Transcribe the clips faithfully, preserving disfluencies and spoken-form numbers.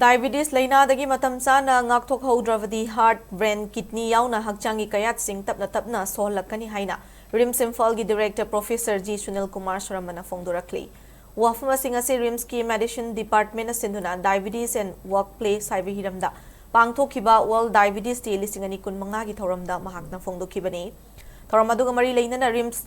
Diabetes ꯂꯥꯏꯅꯥꯗꯒꯤ ꯃꯇꯝ ꯆꯥꯅ ꯉꯥꯛꯊꯣꯛꯍꯧꯗ꯭ꯔꯕꯗꯤ heart, brain, kidney ꯌꯥꯎꯅ ꯍꯛꯆꯥꯡꯒꯤ ꯀꯌꯥꯠꯁꯤꯡ ꯇꯞꯅ ꯇꯞꯅ ꯁꯣꯍꯜꯂꯛꯀꯅꯤ ꯍꯥꯏꯅ RIMS ꯏꯝꯐꯥꯜꯒꯤ Director Professor G Sunil Kumar ꯁꯣꯔꯥꯝꯕꯅ ꯐꯣꯡꯗꯣꯔꯛꯂꯤ꯫ ꯋꯥꯐꯝꯁꯤꯡ ꯑꯁꯤ RIMSꯀꯤ Medicine Department ꯁꯤꯟꯗꯨꯅ Diabetes and Workplace ꯍꯥꯏꯕ ꯍꯤꯔꯝꯗ ꯄꯥꯡꯊꯣꯛꯈꯤꯕ World Diabetes Day ꯂꯤꯁꯤꯡ ꯑꯅꯤ ꯀꯨꯟꯃꯉꯥꯒꯤ ꯊꯧꯔꯝꯗ ꯃꯍꯥꯛꯅ ꯐꯣꯡꯗꯣꯛꯈꯤꯕꯅꯤ꯫ ꯊꯧꯔꯝ ꯑꯗꯨꯒ ꯃꯔꯤ ꯂꯩꯅꯅ RIMS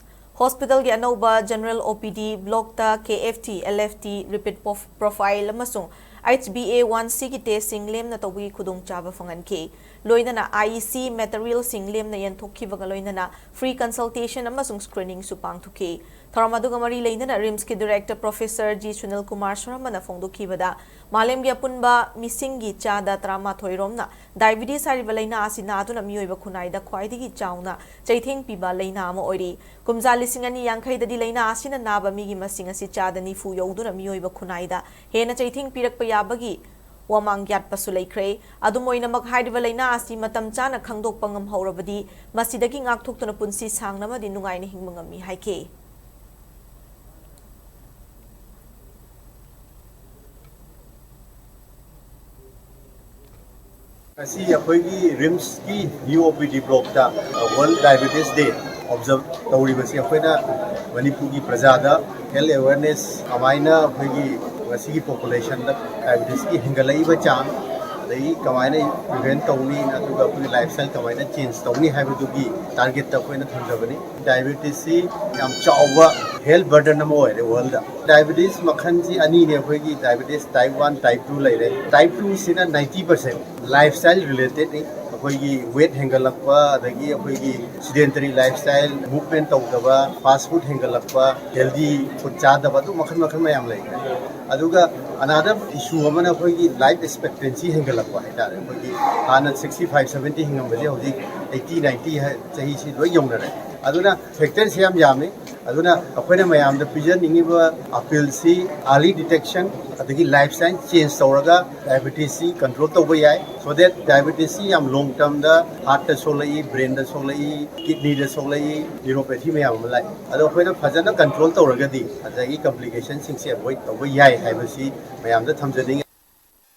Hospitalꯒꯤ ꯑꯅꯧꯕ General OPD blockꯇ KFT, LFT, Lipid Prof-, Profile ꯑꯃꯁꯨꯡ HbA one Cꯒꯤ testꯁꯤꯡ ꯂꯦꯝꯅ ꯇꯧꯕꯒꯤ ꯈꯨꯗꯣꯡꯆꯥꯕ ꯐꯪꯍꯟꯈꯤ꯫ ꯂꯣꯏꯅꯅ IEC materialꯁꯤꯡ ꯂꯦꯝꯅ ꯌꯦꯟꯊꯣꯛꯈꯤꯕꯒ ꯂꯣꯏꯅꯅ free consultation ꯑꯃꯁꯨꯡ screeningꯁꯨ ꯄꯥꯡꯊꯣꯛꯈꯤ꯫ ꯊꯧꯔꯝ ꯑꯗꯨꯒ ꯃꯔꯤ ꯂꯩꯅꯅ RIMSꯀꯤ Director Professor G Sunil Kumar ꯁꯣꯔꯥꯝꯕꯅ ꯐꯣꯡꯗꯣꯛꯈꯤꯕꯗ, ꯃꯥꯂꯦꯝꯒꯤ ꯑꯄꯨꯟꯕ ꯃꯤꯁꯤꯡꯒꯤ ꯆꯥꯗ ꯇꯔꯥꯃꯥꯊꯣꯏ ꯔꯣꯝꯅ diabetes ꯍꯥꯏꯔꯤꯕ ꯂꯥꯏꯅꯥ ꯑꯁꯤ ꯅꯥꯗꯨꯅ ꯃꯤꯑꯣꯏꯕ ꯈꯨꯟꯅꯥꯏꯗ ꯈ꯭ꯋꯥꯏꯗꯒꯤ ꯆꯥꯎꯅ ꯆꯩꯊꯦꯡ ꯄꯤꯕ ꯂꯥꯏꯅꯥ ꯑꯃ ꯑꯣꯏꯔꯤ꯫ ꯀꯨꯝꯖꯥ ꯂꯤꯁꯤꯡ ꯑꯅꯤ ꯌꯥꯡꯈꯩꯗꯗꯤ ꯂꯥꯏꯅꯥ ꯑꯁꯤꯅ ꯅꯥꯕ ꯃꯤꯒꯤ ꯃꯁꯤꯡ ꯑꯁꯤ ꯆꯥꯗ ꯅꯤꯐꯨ ꯌꯧꯗꯨꯅ ꯃꯤꯑꯣꯏꯕ ꯈꯨꯟꯅꯥꯏꯗ ꯍꯦꯟꯅ ꯆꯩꯊꯦꯡ ꯄꯤꯔꯛꯄ ꯌꯥꯕꯒꯤ ꯋꯥꯃꯥꯡ ꯌꯥꯠꯄꯁꯨ ꯂꯩꯈ꯭ꯔꯦ꯫ ꯑꯗꯨꯝ ꯑꯣꯏꯅꯃꯛ, ꯍꯥꯏꯔꯤꯕ ꯂꯥꯏꯅꯥ ꯑꯁꯤ ꯃꯇꯝ ꯆꯥꯅ ꯈꯪꯗꯣꯛꯄ ꯉꯝꯍꯧꯔꯕꯗꯤ ꯃꯁꯤꯗꯒꯤ ꯉꯥꯛꯊꯣꯛꯇꯨꯅ ꯄꯨꯟꯁꯤ ꯁꯥꯡꯅ ꯑꯃꯗꯤ ꯅꯨꯡꯉꯥꯏꯅ ꯍꯤꯡꯕ ꯉꯝꯃꯤ ꯍꯥꯏꯈꯤ꯫ ꯉꯁꯤ ꯑꯩꯈꯣꯏꯒꯤ RIMSꯀꯤ new OPD blockꯇ World Diabetes Day observe ꯇꯧꯔꯤꯕꯁꯤ ꯑꯩꯈꯣꯏꯅ ꯃꯅꯤꯄꯨꯔꯒꯤ ꯄ꯭ꯔꯖꯥꯗ health awareness ꯀꯃꯥꯏꯅ ꯑꯩꯈꯣꯏꯒꯤ ꯉꯁꯤꯒꯤ populationꯗ diabetesꯀꯤ ꯍꯦꯟꯒꯠꯂꯛꯏꯕ ꯆꯥꯡ, ꯑꯗꯒꯤ ꯀꯃꯥꯏꯅ prevent ꯇꯧꯅꯤ, ꯑꯗꯨꯒ ꯑꯩꯈꯣꯏꯒꯤ lifestyle ꯀꯃꯥꯏꯅ change ꯇꯧꯅꯤ ꯍꯥꯏꯕꯗꯨꯒꯤ targetꯇ ꯑꯩꯈꯣꯏꯅ ꯊꯝꯖꯕꯅꯤ꯫ Diabetesꯁꯤ ꯌꯥꯝ ꯆꯥꯎꯕ health burden ꯑꯃ ꯑꯣꯏꯔꯦ worldꯗ꯫ Diabetes ꯃꯈꯜꯁꯤ ꯑꯅꯤꯅꯦ, ꯑꯩꯈꯣꯏꯒꯤ diabetes type one, type two ꯂꯩꯔꯦ꯫ Type twoꯁꯤꯅ ninety percent lifestyle relatedꯅꯤ꯫ ꯑꯩꯈꯣꯏꯒꯤ weight ꯍꯦꯟꯒꯠꯂꯛꯄ, ꯑꯗꯒꯤ ꯑꯩꯈꯣꯏꯒꯤ sedentary lifestyle, movement ꯇꯧꯗꯕ, fast food ꯍꯦꯟꯒꯠꯂꯛꯄ, healthy food ꯆꯥꯗꯕ, ꯑꯗꯨ ꯃꯈꯜ ꯃꯈꯜ ꯃꯌꯥꯝ ꯂꯩꯈ꯭ꯔꯦ꯫ ꯑꯗꯨꯒ another issue ꯑꯃꯅ ꯑꯩꯈꯣꯏꯒꯤ life expectancy ꯍꯦꯟꯒꯠꯂꯛꯄ ꯍꯥꯏꯇꯥꯔꯦ꯫ ꯑꯩꯈꯣꯏꯒꯤ ꯍꯥꯟꯅ sixty five, seventy ꯍꯤꯡꯉꯝꯕꯁꯦ ꯍꯧꯖꯤꯛ eighty, ninety ꯍꯥꯏ, ꯆꯍꯤꯁꯤ ꯂꯣꯏ ꯌꯧꯅꯔꯦ꯫ ꯑꯗꯨꯅ factorꯁꯦ ꯌꯥꯝ ꯌꯥꯝꯃꯤ꯫ ꯑꯗꯨꯅ ꯑꯩꯈꯣꯏꯅ ꯃꯌꯥꯝꯗ ꯄꯤꯖꯅꯤꯡꯉꯤꯕ appealꯁꯤ early detection ꯑꯗꯒꯤ lifestyle change ꯇꯧꯔꯒ diabetesꯁꯤ control ꯇꯧꯕ ꯌꯥꯏ, so that diabetesꯁꯤ ꯌꯥꯝ long termꯗ heartꯇ ꯁꯣꯛꯂꯛꯏ, brainꯗ ꯁꯣꯛꯂꯛꯏ, kidneyꯗ ꯁꯣꯛꯂꯛꯏ, neuropathy ꯃꯌꯥꯝ ꯑꯃ ꯂꯥꯛꯏ꯫ ꯑꯗꯣ ꯑꯩꯈꯣꯏꯅ ꯐꯖꯅ control ꯇꯧꯔꯒꯗꯤ ꯉꯁꯥꯏꯒꯤ complicationꯁꯤꯡꯁꯦ avoid ꯇꯧꯕ ꯌꯥꯏ ꯍꯥꯏꯕꯁꯤ ꯃꯌꯥꯝꯗ ꯊꯝꯖꯅꯤꯡꯉꯤ꯫